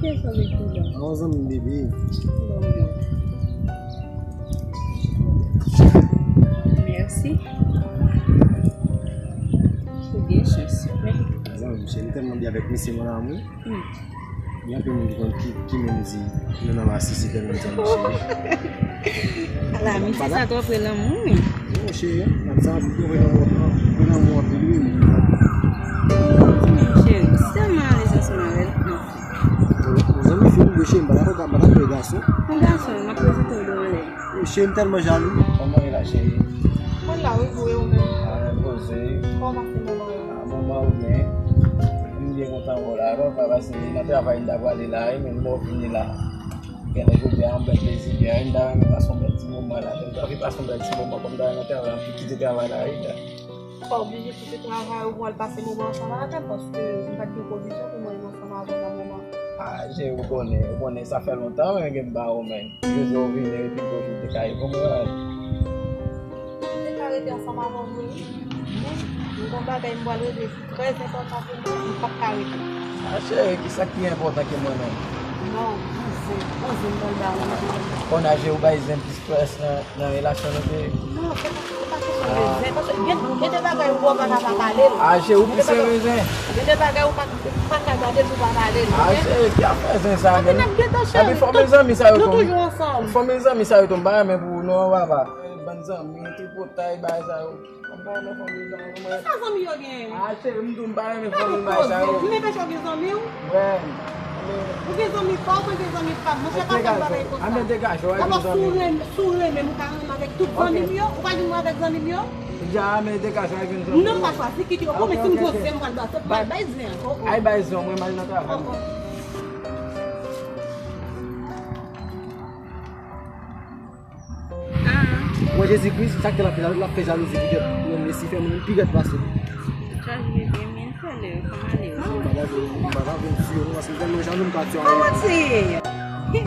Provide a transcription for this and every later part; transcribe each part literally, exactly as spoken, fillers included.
Kiyès w ap ekri la? Yon zanmi m, bebe. Bon, bon. Mèsi. Ou gen chans, wi. Zanmi m, cheri, m tèlman byen avèk misye, mon amour. Hmm. Gen anpil moun ki konn ki, ki menm di nou nan masisi tèlman zanmi cheri. Ala, misye sa twò pre lanmou, wi. Non, cheri, m ap sa, m vre lanmou, vre lanmou anpil, wi. Cheri, m tèlman alèz ansanm avè l, anfen. Yon zanmi fi m, cheri, m pa ta, m pa ta pre gason. Yon gason, m ap prezante w devan lè. Cheri, m tèlman jalou. Kòman ye la, cheri? Mwen la, wi, pou e ou menm? Ah, mwen poze. Kòman se moman yo? Ah, moman yo byen. M byen kontan wè w la. Alò, pa pase nan travay m ta prale la, wi, men m wè w vini la. Gen lè jodi a, yon bèl plezi byen, wi. M ta renmen pase yon bèl ti moman la. M ta anvi pase yon bèl ti moman, kòm m ta nan travay, m kite travay la, wi, la. Ou pa oblije kite travay ou pou al pase moman ansanm avè m, paske m pa t gen kondisyon pou mwen ansanm avè w nan moman. Ah, cheri, ou konnen, ou konnen, sa fè lontan, mwen, ke m pa wè w, men. Depi w vini, epi toujou te ka ye pou mwen. Te ka rete ansanm avè w vre, wi. Men, m gon bagay m pral regle ki trè enpòtan pou mwen, m p ap ka rete. Ah, cheri, ki sa ki enpòtan ke mwen menm? Non, yon zen, yon zen m pral ba ou. Konn aje ou bay zen plis plis nan, nan relasyon nou te. Non, se pa, se pa kesyon de zen, paske gen, gen de bagay ou pa ka pa pale l. Ah, cheri, ou plis se rezen. Gen de bagay ou pa, ou pa ka gade l pou pa pale l, ah, oke? Cheri, ki afè zen sa, men? Anpil ap gentan, cheri. Epi fòmil zanmi sa yo tou. Nou toujou ansanm. Fòmil zanmi sa yo tou, m pa renmen pou nou, papa. Bann zanmi, tripotay, bagay sa yo. M pa renmen fòmil zanmi, mwen. Kisa zanmi yo gen? Ah, cheri, m tou, m pa renmen fòmil bagay sa yo. M enpeche w gen zanmi w? Wè. Ou gen zanmi pa w, mwen gen zanmi pa m. Monchè, pa fè m bagay konsa. Degaje w, degaje w, degaje w. Dabò, si w renmen, si w renmen m, ou ka renmen m avèk tout zanmi m yo? Ou pa di m avèk zanmi m yo? Ja, men degaje w, gen zanmi m. Non, m pa chwazi kite yo. Oh, men si m gwo zen, m pral ba, m pral bay zen. Oh, oh. Ay bay zen, mwen m al nan travay. Oh, oh. Ah. Mwen Jezi Kris, sa k te l ap fè, l ap fè jalouzi poutèt mwen, Mesi fè mwen pi rèd pase li. Chaj bebe, men fè lè, kòman ale yo? M pa ta vle, m pa ta vle m tiye nou, paske m tèlman jalou, m ka tiye anyen. Kòman tiye? Hey!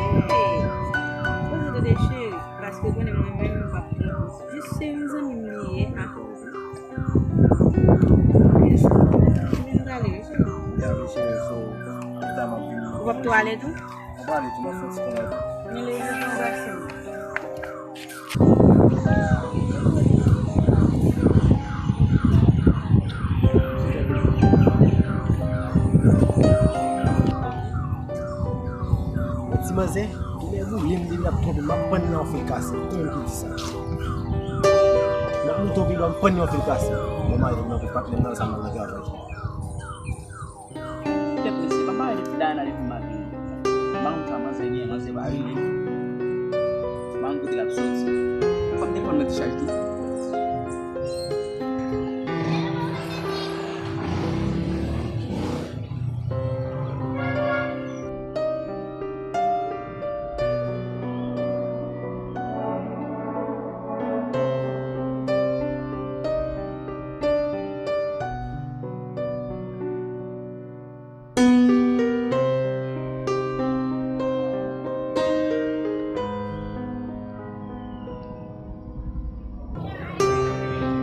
Poze tande cheri, paske ou konnen mwen menm, m p ap pran jis se yon zanmi m li ye, a. Vin prale, wi, cheri. Ya, wi, cheri, so, pita m ap vin. Ou p ap tou ale tou? Mwen prale tou, mwen fè ti konn avè w. Men lè ou gen yon gason. Ti manzè, genlè ou menm depi l ap twonpe m, m ap pann nan yon fil kase. Ou menm ki di sa. M ap monte yon pi lwen, m pann nan yon fil kase. Bon, m ale nan pou patnè m nan, sa m al nan travay. Tèt prese, pa mare depi Dayana depi maten. M pa konn sa manzè gen, manzè pa rele. M pa konn kote l ap soti. Fò m telefòn mwen te chaj tou.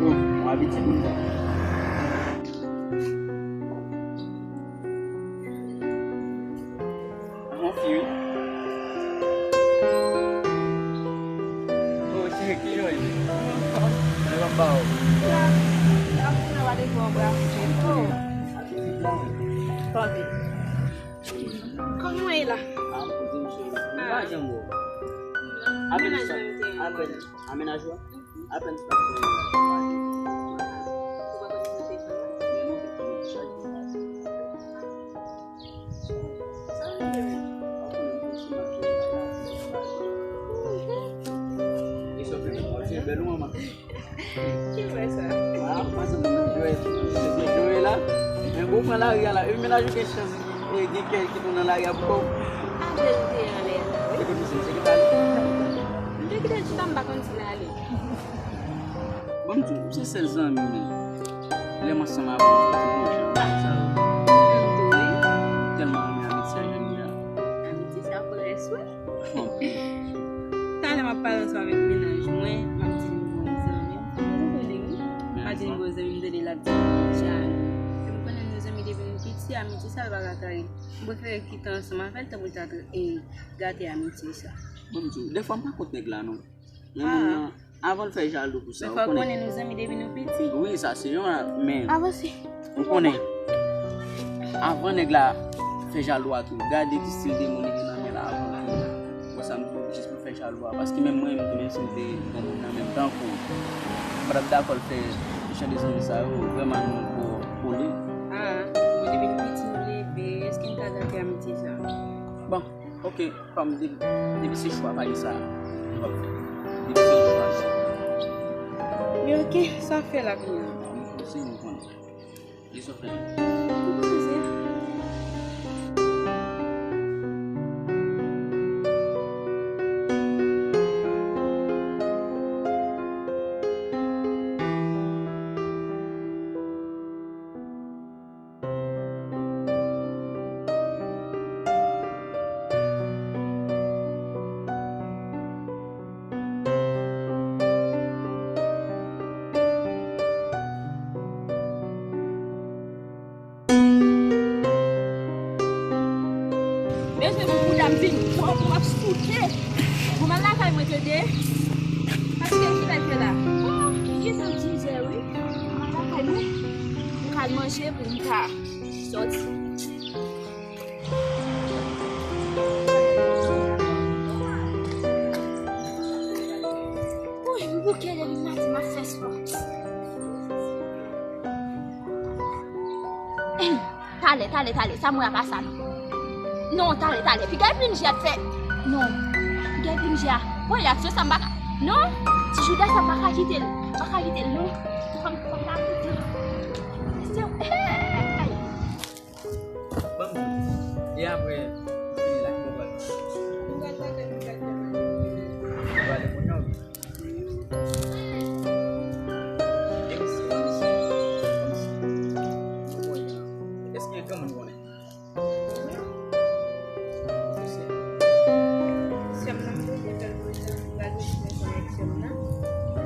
Bon, mwen abitye konn sa. Yon fi, wi. Oh, cheri, ki jan w ye? Mwen ap ba w. Sa, sa, sa, w ap fè yon bra. Oh. Tande. Kòman w ye la? Ah, m kote m cheri. M pa janm wè w. Apèn sa, apèn. Amenaj ou a? Apèn sa. Bèl ou manman? Ki lè sa? Ah, m panse pou nou jwe, nou jwe la. Men bon, pran lari a la. E mennaj ou gen chans, e, gen kè ki tou nan lari a pou kò w. A, verite anlè la, wi. Se kote misye, misye ki pale. M te kite l chita, m pa konn si l ale. Bon, m di w, se sèl zanmi m. Lè m ansanm avè w, se ti manje sa yo. Mwen menm tou, wi. Tèlman renmen amitié a jodi a. Amitié sa fò rès, wi. Talè m ap pale ansanm avèk mennaj mwen, m ap di l m gon zanmi. M konnen li, wi. M pa di l m gon zanmi, m tande l ap di m jalou. E m konnen nou zanmi depi nou piti. Si amitye sa l pa ka trayi. M prefere kite ansanm avè l tanpri l ta tra- e gate amitye sa. Bon, m di w, dèfwa m pa kont nèg la non. Men moun nan, avan l fè jalou pou sa, ou konnen. Fòk konnen nou zanmi depi nou piti. Wi, sa se yon, men avanse. Ou konnen, avan nèg la fè jalou a tou, gade ki stil de moun li gen nan men la avan. Bon, sa m di w, jis pou fè jalou a, paske menm mwen menm tou, menm si m te gen moun nan menm tankou w, m pa t ap dakò l fè jan de zanmi sa yo, vrèman nou ko- kole. Ah, bon, depi nou piti nou leve, èske n ka gate amitye sa? Bon, ok, kòm depi, depi se chwa pa gen sa, nou p ap fè. Depi se yon chwa, se. Men ok, sa w ap fè la kounye a? Mwen panse, mwen konnen. Li sot fè. Ou panse? Bezwen pou bouda m vin twò pou m ap souke. Pou m al lakay mwen tande. Paske ki lè l fè la? Oh, li gentan diz è wi. M al lakay mwen. M ka al manje pou m ka sòti. Woy, m bouke depi maten, m ap fè spò. Talè, talè, talè, sa m wè a pa sa non. Non, talè, talè. Piga vin jè ap fè. Non. Piga vin jè a. Woy, aksyon sa m pa ka. Non. Ti jouda sa m pa ka kite l. M pa ka kite l, non. Fò m, fò m ta kite l. Se, hey! Ban m di w. E apre, fini la, nou pral. Nou pral gade, nou pral fè manje. Nou pral kounye a, wi. Èske granmoun konnen? Sè m nan, m te fè l pou l pral rejwenn kòlèg sè m nan.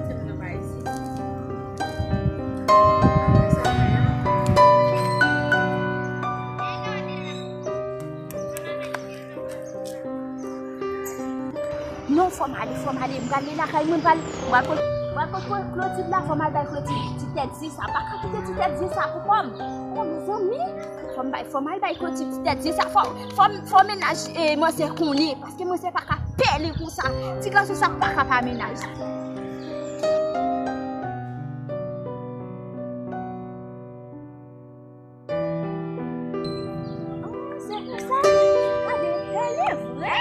Sè m nan pa isit. Apre sa, non, fò m ale, fò m ale. M pral li lakay mwen, m pral, m pral kot, m pral kot Klo- Klotid la, fò m al bay Klotid ti tèt zi sa. M pa ka kite ti tèt zi sa pou kò m. Oh, mezanmi. Fò m bay, fò m al bay Klotid ti tèt zi sa. Fò, fò, fò mennaj, eh, manzè konnen, paske manzè pa ka pèlen konsa. Ti gason sa pa ka pa mennaj. Oh, se konsa. Gade, bèl e vre.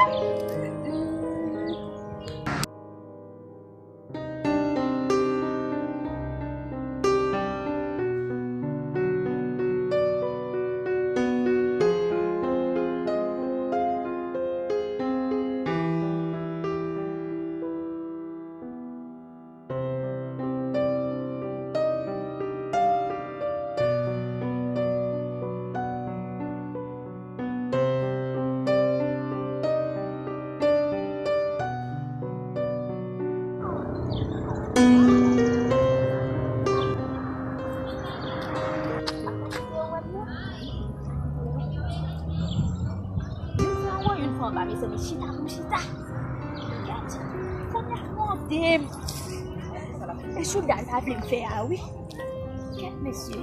Mezanmi, yon fwa anba, mezanmi, chita pou chita. Gad, kounye a mande m. E chouda l pa vle m fè a, wi. Kèt, mesye.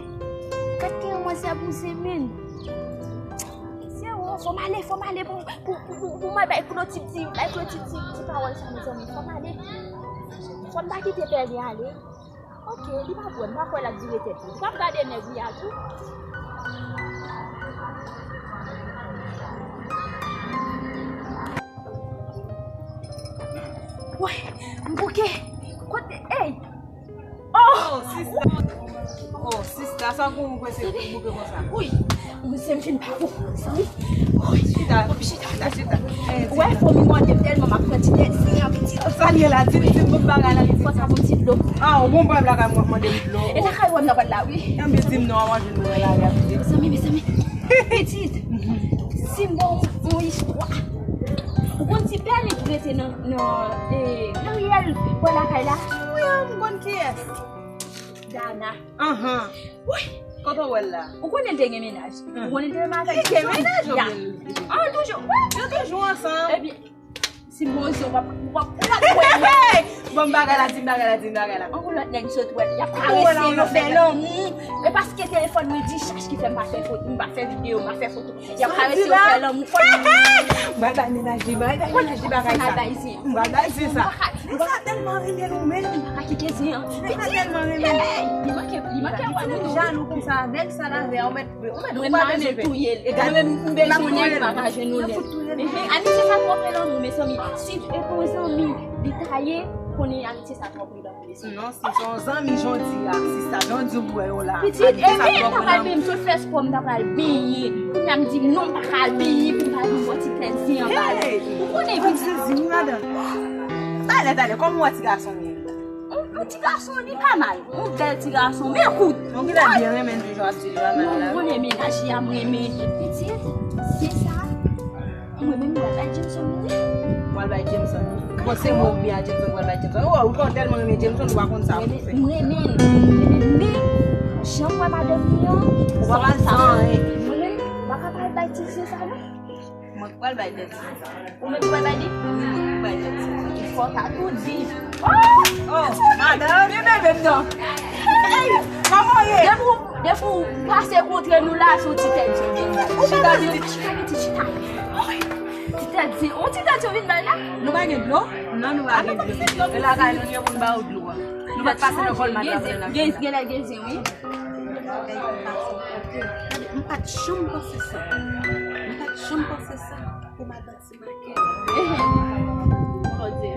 Gad ki yon manzè bouzé, men. Se ou, fò m ale, fò m ale pou, pou, pou, pou, pou mwen bay Klotid ti, bay Klotid ti, ti pawòl sa, mezanmi. Fò m ale. Fò m pa kite pèlen ale. Ok, li pa pran, m pa kwè l ap dire tèt li. Li p ap gade nèg li a tou. Woy, m bouke. Kote, ey! Oh! Oh, sista. Oh, sista, sa gon ou prese bouke konsa? Wi. Ou se m fin pa bon. Wi. Chita, chita, chita, chita. Ou wè, fò m mande m tèlman m ap pran ti tèt, se yon pitit. Sa l ye la, di m, di m bon bagay la. Fò sa bon ti dlo. Ah, ou bon bagay la, mwen mande m dlo. E lakay ou m nan pral la, wi. Enben, di m non, an manje nou la, la, la. Mezanmi, mezanmi. Pitit, si m gon yon istwa. Ou konn ti pèlen ki rete nan, nan, eh, nan riyèl bò lakay la? Wi, m konn kiyès. Dana. Anhan. Wi. Kote w wè l la? Ou konnen l te gen mennaj. Ou konnen l te gen mennaj. Li gen mennaj ou byen li? Ah, toujou. Wi. Yo toujou ansanm. Epi, si m oze, w ap, w ap, w ap wè mwen. Bon, bagay la, di m bagay la, di m bagay la. Yon lòt nèg sot wè l, y ap karese, yo fè lanmou. E paske telefòn mwen dichaj ki fè m pa fè foto, m pa fè videyo, m pa fè foto. Y ap karese, yo fè lanmou. Fòk Mwen bay mennaj li, mwen bay mennaj li bagay sa. Bay zen. Mwen bay zen sa. Mwen sa tèlman renmen nou menm. Mwen pa kite zen an. Mwen sa tèlman renmen. Li manke, li manke wè nou. Jalou konsa, nèg sa la vè, ou mèt, ou mèt, Mwen pa renmen touye l. E mwen menm m bezwen nèg, m pa ka jwenn yon nèg. Amitié sa twò pre lanmou, mezanmi. Si e pou zanmi li ta ye, konnen amitié sa twò pre lanmou, mezanmi. Non, si se yon zanmi jan w di a, si sa jan w di w wè yo la. Pitit, e byen, m ta pral benyen, m sot fè spò, m ta pral benyen. Kounye a m di non, m pa ka al benyen, pou m pa vin bò ti tèt zen an ba l. Ou konnen pitit. Talè, talè, kòman w wè ti gason menm? Yon ti gason, li pa mal. Yon bèl ti gason, men kout. Mwen genlè byen renmen l, jan w ap di li pa mal la. Mwen renmen mennaj li a, mwen renmen pitit. Se sa. Mwen menm, mwen bay Jameson li. Mwen bay Jameson. Bon, se mwen oubyen a Jameson, mwen bay Jameson. Ou wè, ou tèlman renmen Jameson, ou pa konn sa pou fè. Mwen renmen l. Mwen renmen l. Men, jan m wè madanm li an, ou pa bay sa. Mwen menm, mwen pa ka bay ti zen sa non. Mwen k pral bay tèt. Ou menm ki pral bay li? Mwen k pral bay tèt. Fò w ta tou di. Oh! Madanm, byen bebe m nan. Kòman w ye? Depi w, depi w pase kontre nou la, se yon ti tèt di w vin bay. Chita, chita, chita, chita. Ti tèt di, yon ti tèt di w vin bay la? Nou pa gen dlo? Non, nou pa gen dlo. E lakay nou, nou ye pou n ba w dlo a. Nou pa t pase nan kòl madanm nan. Gen, gen lè gen zen, wi. M pa t janm panse sa. M pa t janm panse sa. Pou madanm.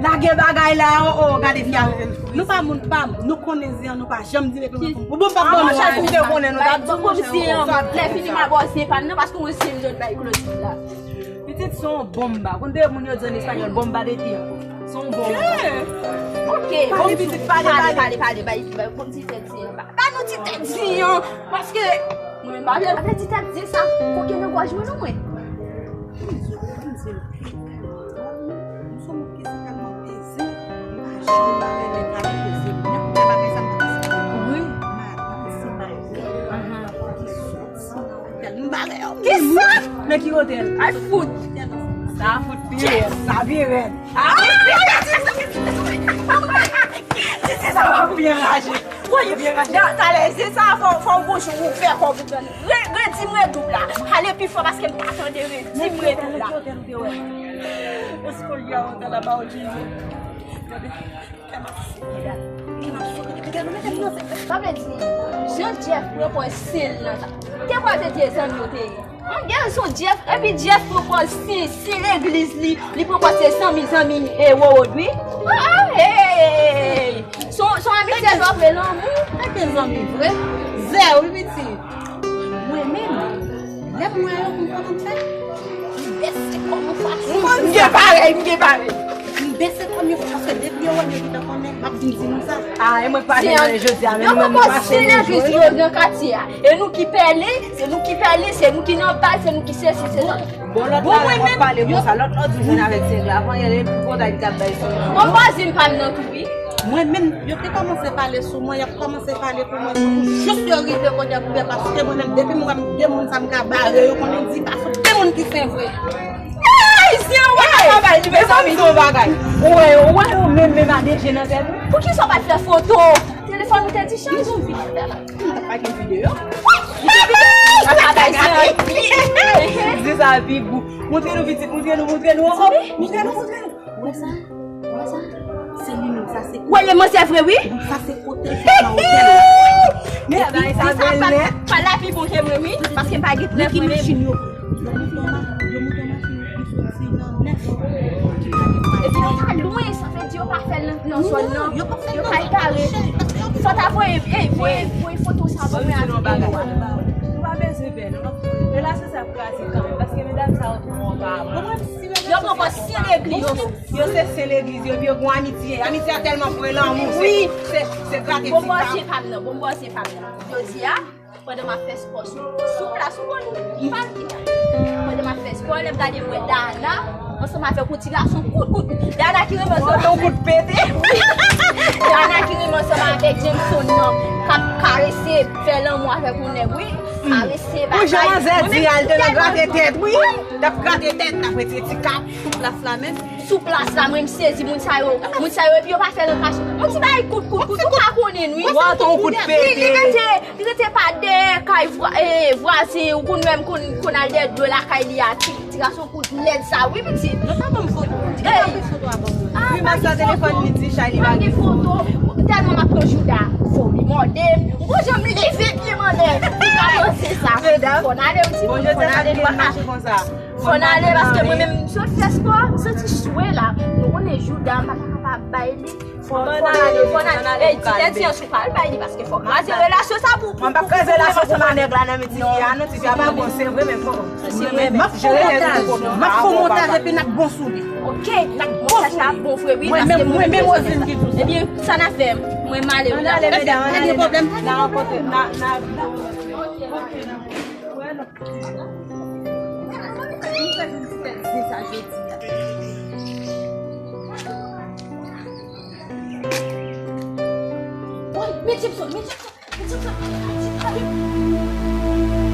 Lage bagay la, o, o, gade fi a. Nou pa moun pa m, nou konnen zen an, nou pa janm di depi mwen konn. Ou bon pa bon. Monchè, si m te konnen, nou t ap di monchè. Lè fini m a bò zen pa m nan, paske w zen jòt bay Claudine la. Pitit, se yon bonba. Konn de moun yo di an espanyòl, bomba de tiempo. Se yon bonba. Ok, bon pitit, pale, pale, pale, bay, bay, bon ti tèt zen an. Ba nou ti tèt zen an, paske mwen pa vle avè ti tèt zen sa, koke nan gòj mwen non mwen. Kisa? Men ki kote l? Ay fout! Sa fout pi rèd. Sa pi rèd. Titi sa va pou byen raje. Talè, se sa, fò, fò w gon jou ou fè kò pou pran. Re, redi m redoub la. Pale pi fò paske m pa tande, redi m redoub la. Eskolya ou ta la ba ou Jezi. Sa vle di, jan Jeff pran pòz sen l nan sa. Te kwè se de zanmi yo te ye. Yon gason Jeff, epi Jeff pran pòz sen, sen legliz li, li pran pòz se zanmi, zanmi e Roro wi. Ah, hey! Son, son amitye twò pre lanmou. Sa ke zanmi vre? Zè wi pitit. Mwen menm, lè m wè yo, m konn fè. M bese kò m yon fason. M gen parèy, m gen parèy. M bese kò m yon fason, paske depi yo wè m, yo gentan konnen, m ap vin di nou sa. Ah, e mwen k pa gen anyen jodi a, men nou menm nou pa fè nou jwe. Yo gen katye a. E nou ki pèlen, se nou ki pèlen, se nou ki nan bal, se nou ki sesi, se sa. Bon, lòt la, lè w ap pale konsa, lòt lè w di w jwenn avèk sèg la, avan yè, li pi kontan li t ap bay sèg la. Bon, vwazin pa m nan tou, wi. Mwen menm, yo te kòmanse pale sou mwen, y ap kòmanse pale pou mwen, pou jis yo rive kote pou fè, paske mwen menm, depi m wè m de moun sa m ka bare yo, konnen di pa fout de moun ki sen vre. Ayisyen, ou pa ka bay li, mezanmi. Ou wè yo, ou wè yo menm, menm a de je nan tèt ou. Poukisa w pa t fè foto? Telefòn ou te dichaj. M t ap pa gen videyo. Di sa pi gou. Montre nou pitit, montre nou, montre nou. Montre nou, montre nou. Wè sa? Wè sa? Se li menm sa, se. Wè, le mwen se vre, wi. Sa se otèl, se pa otèl. Men bagay sa bèl nèt. Pa la pi bon ke mwen, wi. Paske m pa gen prèv mwen menm. Yo moute yon machin, li soti nan nèf. Epi li pa lwen, sa vle di yo pa fè l nan zòn nan. Yo pa fè l nan zòn nan. Fò ta voye, ey, voye, voye foto sa pou mwen avè nou. Nou pa bezwen pè, non. Relasyon sa ap kraze kanmenm, paske medam sa yo twò pa bon. Yo pran kò sen legliz. Yo se sen legliz, yo, epi yo gon amitye. Amitye a tèlman pre lanmou, se, se, se grate ti pa. Bon bò se pa m nan, bon bò se pa m nan. Jodi a, pandan m ap fè spò sou, sou plas, ou konn, m pa l ki la. Pandan m ap fè spò, lè m gade m wè Dana ansanm avèk yon ti gason kout, kout, kout. Dana ki renmen zòt. Yon kout pete. Wi. Ana ki renmen ansanm avèk Jameson nan, k ap karese, fè lanmou avèk yon nèg, wi. Karese, bagay. Ou jan manzè di, al te nan grate tèt, wi. T ap grate tèt, t ap retire ti kap sou plas la menm. Sou plas la, mwen m sezi moun sa yo. Moun sa yo, epi yo pa fè nan kache. Yon ti bagay kout, kout, kout, ou pa konnen, wi. Ou antre yon kout pete. Li rete, li rete pa dèyè kay vwa-, eh, vwazen, ou konn wè m konn, konn al dèyè dlo lakay li a, ti, ti gason kout lèd sa, wi, pitit. Nou pa ban m foto. Ey. Wi, mas la telefòn li di chay li pa gen foto. Tèlman m ap pran jouda, fò li mòde m. Ou pa janm leve pye m anlè. Ou pa panse sa. Fò n ale, wi, ti moun, fò n ale, nou pa ka. Fò n ale, paske mwen menm, m sot fè spò, m santi swe la. Nou konnen jouda, m pa ta kapab bay li. Fò, fò n ale, fò n ale. Ey, ti tèt an sou pa al bay li, paske fò kraze relasyon sa pou, pou, pou, pou relasyon sa. Mwen pa kraze relasyon sa nèg la nan men ti fi a, non, ti fi a pa bon, se vre, men fò. M ap fè montaj, m ap fè montaj epi n ap bon sou li. Ok, n ap bon sou li. Montaj la bon vre, wi, paske mwen menm Rosine ki di sa. Ebyen, sa n ap fè, mwen m ale, wi. Ann ale, medam, ann ale, medam. N a rankontre, n a, n a, n a. Woy, men Jameson, men Jameson, men Jameson, men Jameson.